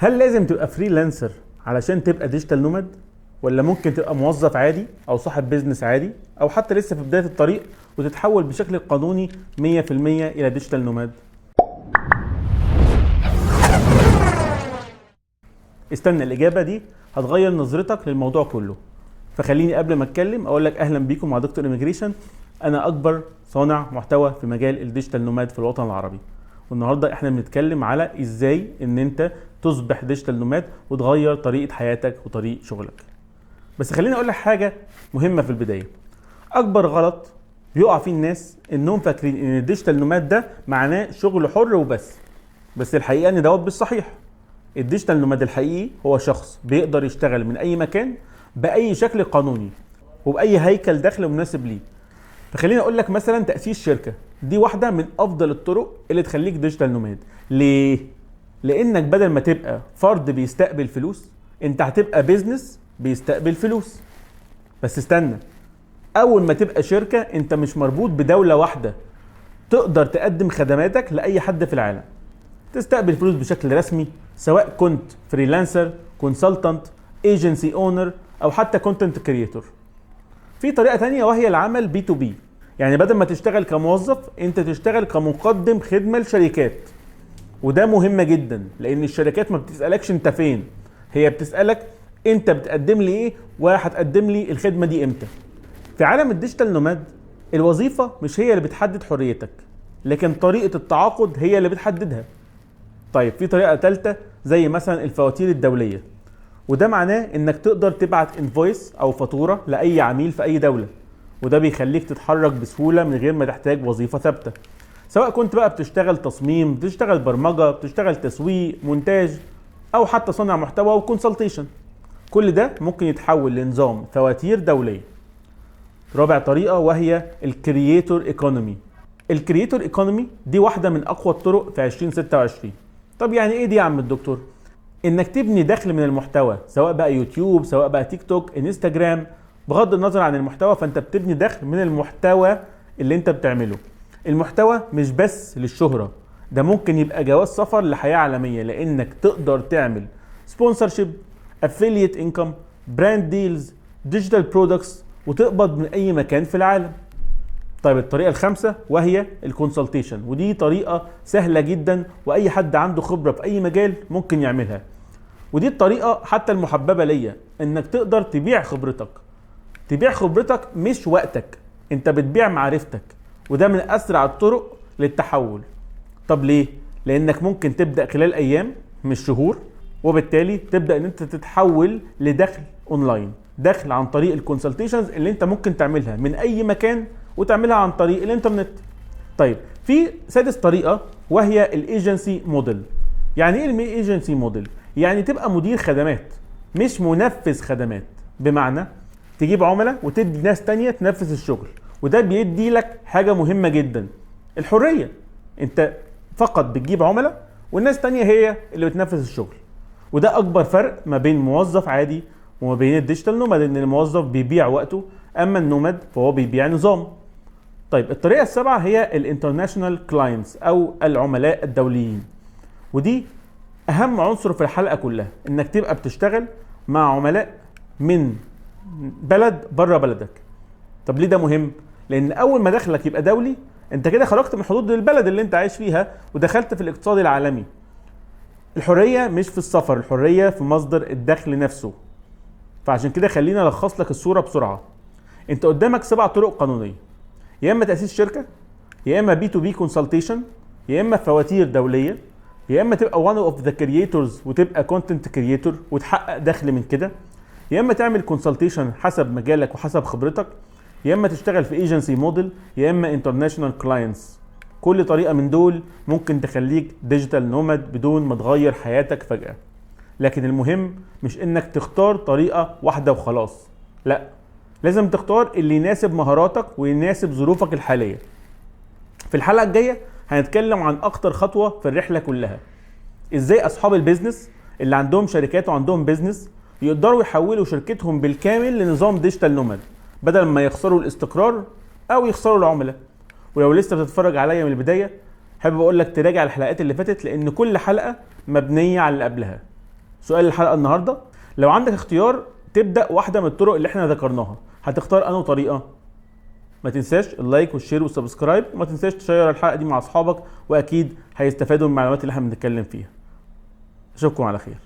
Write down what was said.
هل لازم تبقى freelancer علشان تبقى digital nomad، ولا ممكن تبقى موظف عادي او صاحب business عادي او حتى لسه في بداية الطريق وتتحول بشكل قانوني 100% الى digital nomad؟ استنى، الإجابة دي هتغير نظرتك للموضوع كله. فخليني قبل ما اتكلم اقول لك اهلا بيكم مع دكتور immigration. انا اكبر صانع محتوى في مجال ال digital nomad في الوطن العربي، والنهارده احنا بنتكلم على ازاي ان انت تصبح digital nomad وتغير طريقة حياتك وطريق شغلك. بس خليني اقول لك حاجة مهمة في البداية. اكبر غلط بيقع فيه الناس انهم فاكرين ان ال digital nomad ده معناه شغل حر وبس، بس الحقيقة ان دوت مش صحيح. ال digital nomad الحقيقي هو شخص بيقدر يشتغل من اي مكان باي شكل قانوني وباي هيكل دخل مناسب ليه. فخليني اقول لك مثلا تاسيس شركة دي واحدة من افضل الطرق اللي تخليك digital nomad. ليه؟ لانك بدل ما تبقى فرد بيستقبل فلوس، انت هتبقى business بيستقبل فلوس. بس استنى، اول ما تبقى شركة انت مش مربوط بدولة واحدة، تقدر تقدم خدماتك لاي حد في العالم، تستقبل فلوس بشكل رسمي سواء كنت freelancer، consultant، agency owner، او حتى content creator. في طريقه تانية وهي العمل B to B، يعني بدل ما تشتغل كموظف انت تشتغل كمقدم خدمة لشركات. وده مهم جدا لان الشركات ما بتسالكش انت فين، هي بتسالك انت بتقدم لي ايه وهتقدم لي الخدمة دي امتى. في عالم ال digital nomad الوظيفة مش هي اللي بتحدد حريتك، لكن طريقه التعاقد هي اللي بتحددها. طيب في طريقه ثالثة زي مثلا الفواتير الدولية، وده معناه انك تقدر تبعت invoice او فاتورة لاي عميل في اي دولة، وده بيخليك تتحرك بسهولة من غير ما تحتاج وظيفة ثابتة، سواء كنت بقى بتشتغل تصميم، بتشتغل برمجة، بتشتغل تسويق، مونتاج، او حتى صانع محتوى و consultation. كل ده ممكن يتحول لنظام فواتير دولية. رابع طريقه وهي ال creator economy. ال creator economy دي واحدة من اقوى الطرق في 2026. طب يعني ايه دي يا عم الدكتور؟ انك تبني دخل من المحتوى، سواء بقى يوتيوب، سواء بقى تيك توك، انستجرام، بغض النظر عن المحتوى، فانت بتبني دخل من المحتوى اللي انت بتعمله. المحتوى مش بس للشهرة، ده ممكن يبقى جواز سفر لحياة عالمية، لانك تقدر تعمل sponsorship، affiliate income، brand deals، digital products، وتقبض من اي مكان في العالم. طيب الطريقة الخامسة وهي ال consultation، ودي طريقة سهلة جدا وأي حد عنده خبرة في أي مجال ممكن يعملها. ودي الطريقة حتى المحببة ليا، إنك تقدر تبيع خبرتك. تبيع خبرتك مش وقتك، أنت بتبيع معرفتك، وده من أسرع الطرق للتحول. طب ليه؟ لأنك ممكن تبدأ خلال أيام مش شهور، وبالتالي تبدأ إن أنت تتحول لدخل أونلاين، دخل عن طريق ال consultations اللي أنت ممكن تعملها من أي مكان وتعملها عن طريق الانترنت. طيب في سادس طريقة وهي ال agency model. يعني ايه ال agency model؟ يعني تبقى مدير خدمات مش منفذ خدمات، بمعنى تجيب عملاء وتدي ناس تانية تنفذ الشغل، وده بيدي لك حاجة مهمة جدا، الحرية. انت فقط بتجيب عملاء والناس تانية هي اللي بتنفذ الشغل. وده اكبر فرق ما بين موظف عادي وما بين ال digital nomad، ان الموظف بيبيع وقته، اما ال nomad فهو بيبيع نظام. طيب الطريقة السابعة هي ال international clients او العملاء الدوليين، ودي اهم عنصر في الحلقة كلها، انك تبقى بتشتغل مع عملاء من بلد بره بلدك. طب ليه ده مهم؟ لان اول ما دخلك يبقى دولي انت كده خرجت من حدود البلد اللي انت عايش فيها ودخلت في الاقتصاد العالمي. الحرية مش في السفر، الحرية في مصدر الدخل نفسه. فعشان كده خلينا الخص لك الصورة بسرعة. انت قدامك 7 طرق قانونية، يا اما تاسيس شركة، يا اما B to B consultation، يا اما فواتير دولية، يا اما تبقى one of the creators وتبقى content creator وتحقق دخل من كده، يا اما تعمل consultation حسب مجالك وحسب خبرتك، يا اما تشتغل في agency model، يا اما international clients. كل طريقه من دول ممكن تخليك digital nomad بدون ما تغير حياتك فجاة. لكن المهم مش انك تختار طريقه واحدة وخلاص، لا، لازم تختار اللي يناسب مهاراتك ويناسب ظروفك الحالية. في الحلقة الجاية هنتكلم عن اخطر خطوة في الرحلة كلها، ازاي اصحاب ال business اللي عندهم شركات وعندهم business يقدروا يحولوا شركتهم بالكامل لنظام digital nomad بدل ما يخسروا الاستقرار او يخسروا العملاء. ولو لسه بتتفرج عليا من البداية، حابب اقول لك تراجع الحلقات اللي فاتت، لان كل حلقة مبنية على اللي قبلها. سؤال الحلقة النهارده، لو عندك اختيار تبدا واحدة من الطرق اللي احنا ذكرناها، هتختار انه طريقه؟ ما تنساش ال like وال share وال subscribe، وما تنساش تشير الحلقة دي مع اصحابك، واكيد هيستفادوا من المعلومات اللي احنا بنتكلم فيها. اشوفكم على خير.